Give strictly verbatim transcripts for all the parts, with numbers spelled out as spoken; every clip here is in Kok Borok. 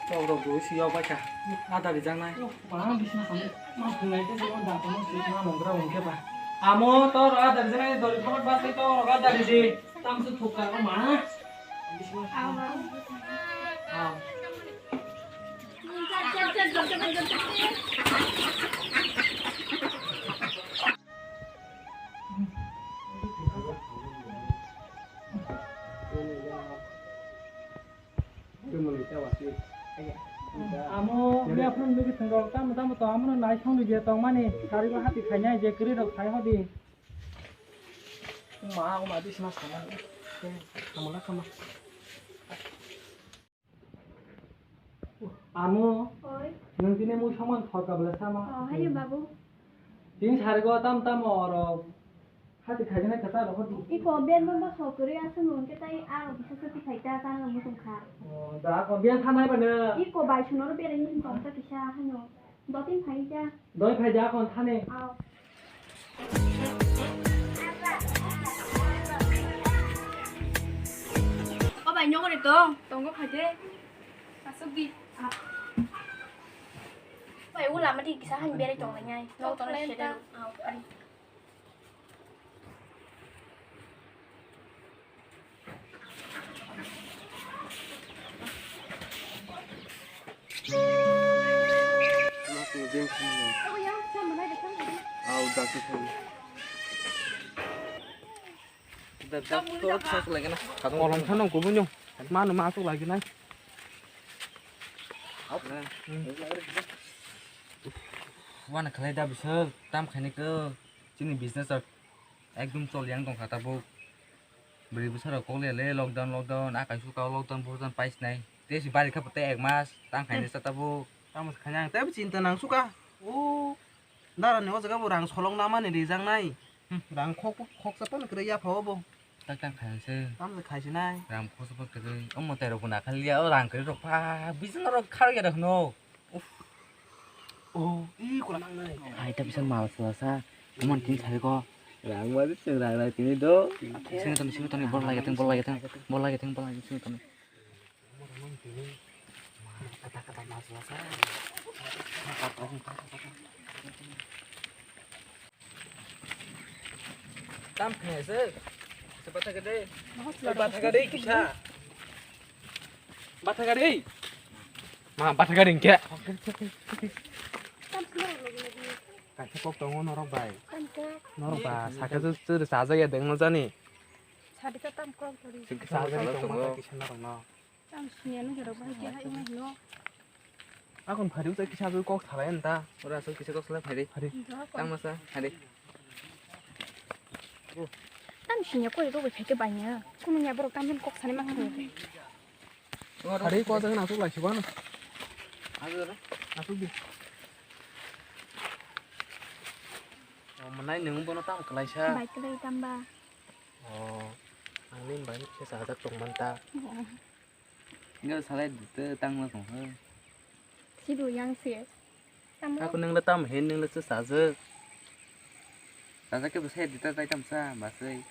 Tok rok bo si yok bai kha. Ada rijak nai. Ma bisna kami. Ma thungai te jibon da kono si ma mongra hwnkhe ba. Amo tor ada rijak nai dori phamat ba sai tor ada riji. Tam su thuk ka ma. Bisna. Amo. Amo. Amo yaphuru nugwi thwng rok tamo tamo to amono nai songni je tongmani sarigo hati khainai je kwrwi rok sai hodi. Ma o ma bisma sama. Khamala khama. Amo, oi. Nwng tini mui somon thorka bwla sama. Oh, hayo babu. Tini sarigo tam tamo oro hati khaijana kata ro hodi. Iko ben mon ba sokori asung nung ke tai aro bisa sepi khaita kan mutung kha. Oh, da ko ben thanai bana. Iko bai sunoro bere ni tong ta kisa hano. Dotin phai ja. Doi phai ja kon thani. Ao. O bai nyogo re tong, tongo phai de. Asuk di. Bai ula mati kisa han bere tong nai. Nyogo tong nai shede. Ao, ari. Kolom khano kubunyo. Mano ma asuk lagi nai. Wana khalai da bisal tam khaini ko. Chini business rok ekdom choli yang tongkha tabuk. Bwrwi bwsa rok kok le le lockdown lockdown akai suka lockdown lockdown pais nai. Tei si bari kha pate ek mas tang khaini sa tabuk. Tamo khaini ang tei chinta nang suka. O dara ni o jaga bo rang solong na mani rijak nai. Rang khok khok sa pon kre ya pha obo. Tak tak khaisi. Tamo khaisi nai. Rang khok sa pon kre. Omo tei rok na khali ya o rang kre rok pha. Bijin rok khar ya rok no. Oh, ih, kurang nang nai. Hai, tapi sen mal selasa. Kamu tin sari ko. Rang ma di sen rang nai tini do. Sini tani, sini tani, bol lagi teng, bol lagi teng, bol lagi teng, bol lagi sini tani. Kata kata mal selasa. Tam khe se. Se batha gade. Batha gade kisa. Batha gade. Ma batha gade ke. Kaisa kok tongo norok bai. Norok ba saka se se saja ya deng no jani. Sadi ka tam kok tori. Saja ni tongo kisa norok no. Tam sini anu jorok bahai khe hai wngnai hino. Akon phari usai kisa aswk kok salai ani ta. Ora aswk kisa kok salai phari. Phari. Tang masa phari. Tam sini koi rok bai khe banya. Kunu ya borok tam kok salai ma khe. Phari kok jang aswk lai sibana. Aswk di. O manai nung bono tam kwlaisa. Bai kwlai tamba. O ang ni bai khe sajak tong man ta. Enggak salah itu tang ma tong he. Sidu yang se. Aku nung le tam he nung le se sajak. Sajak ke bese dita tai tam sa basai.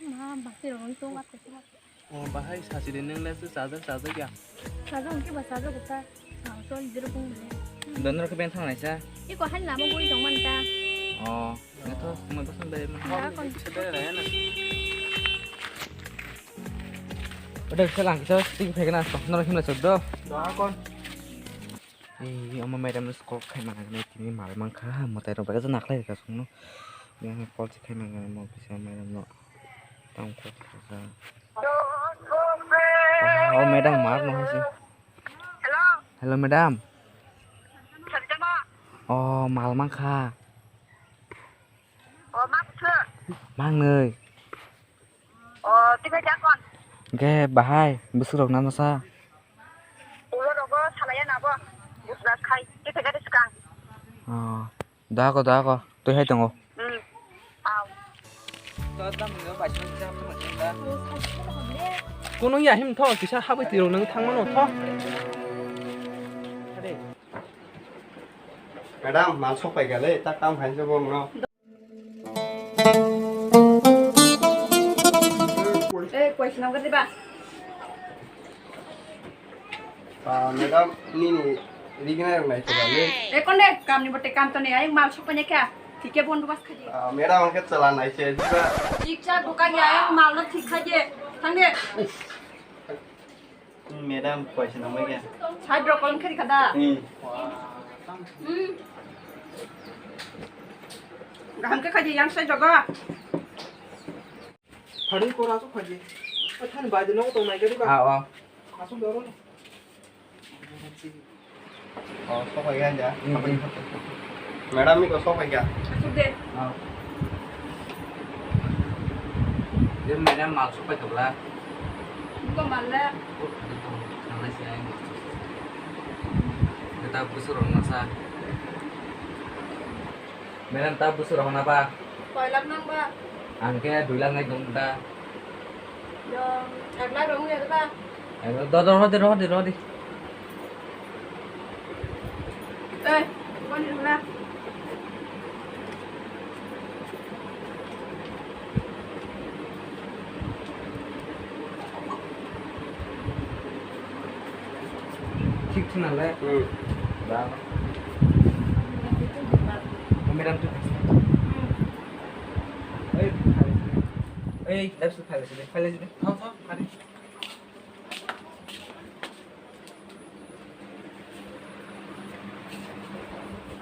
Ma basai rong tong aku sa. O bahai sasi de nung le se sajak sajak ya. Sajak ke ba sajak ta. Sa so idro kung le. Donor ke ben thang naisa. Iko han lama bui tong man ta. O. Ngatho, mui bwswk bai mano. Udah bisa lang, kita stick pakai nas, nor himla choddo. Doa kon. Eh, ama madam no call khai mana ne tini mal mangkha, mwtai rok bai nakhlai ka sungno. Yang call se khai mana mo bisa madam no. Tang call kha. Oh, madam mar no hasi. Hello. Hello, madam. Sabjama. Oh, mal mangkha. O, ma bwswk? Mangnwi. O, tini jakon? Ge bahai, bwswk rok na masa? Ulo rogo salaya nabo. Bwswk khai, tei phai gari swkang. O, dako, dako, twi hai tongo. Hmm. Au. Kono ya him tho, kisa habwi tiro nang thangmano tho. Madam, mal sok pai gale, tak tam khain se bong no. Eh, koi sinam gadi ba. Ah, madam, nini rigna rok nai thok le. E konde, kamni bote kam to ne, ayang mal sokpanya kya? Thike bon rubas khaji. Ah, madam, angke chala nai se, jiba. Chikcha dukan ya, ayang mal no thik khaji. Thangde. Hmm, madam, koisa nangbai kya? Side rok kolom kheri kada. Hmm. Hmm. Gaham ke khaji, yang side rok. Thani kora asuk khaji. O thani baji no tong nai kari ba. Ah, oh. Asuk doro. Oh, sok phai ga ja. Hmm, hmm. Madam ni ko sok phai ga. Asuk de. Ah. Ye madam mal sok phai kabla. Ko mal le. Nang nai si ai. Kita busur orang masa. Madam, ta busu rohona ba? Koi lakh nang ba? Ang khe dui lakh nai tong ta. Yo, ek lakh rong ya ba? Ek lakh, do, do, rohdi, rohdi, rohdi. Eh, bukan di sana. Thik thik nang le. Hmm. Ba. Madam tu. Ei, ei, apps tu phai le, phai le. Thang, thang, phai le.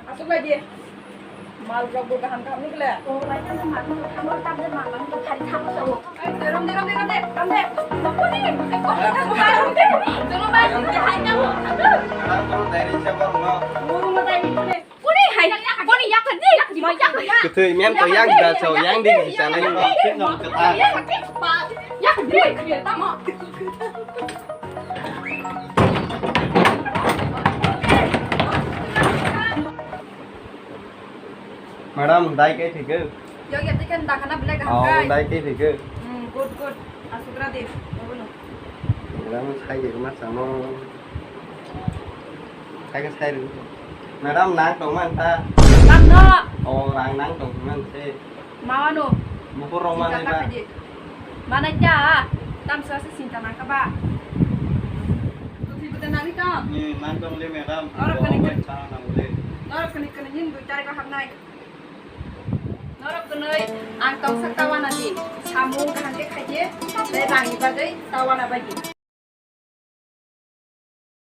Asuk lai di. Mal rok bo kaham kaham ni kle. O lai kan mal rok kaham rok tam de mal rok kaham kaham rok. Ai, rom de, rom de, rom de, rom de. Kuni, kuni, kuni, kuni, hai kamu. Kuni hai, kuni yak di, yak di, yak di. Kutui mem to yang da so, yang di sa nai. Yak di, yak di, tamo. Madam, dai kai thik. Yo, yo, tikan dakana belai kaham. Oh, kai. Dai kai thik. Hmm, good, good. Asukra de. Obono. Madam, sai de ma samo. Sai ka sai ru. Madam, nang tong man ta. Nang no. Oh, rang nang tong man se. Mawano. Bukur rok manai ba? Mana ja? Tamsa se sinta nangkha ba? Kuthi bwtwi nangni tong? Ni man tong le madam. Norok kani kani. Norok kani kani yin dui tarik o hapnai. Norok kani ang tong sak tawana di. Samung kaham khe khaidi. Tei rangni bagwi tawana bagwi.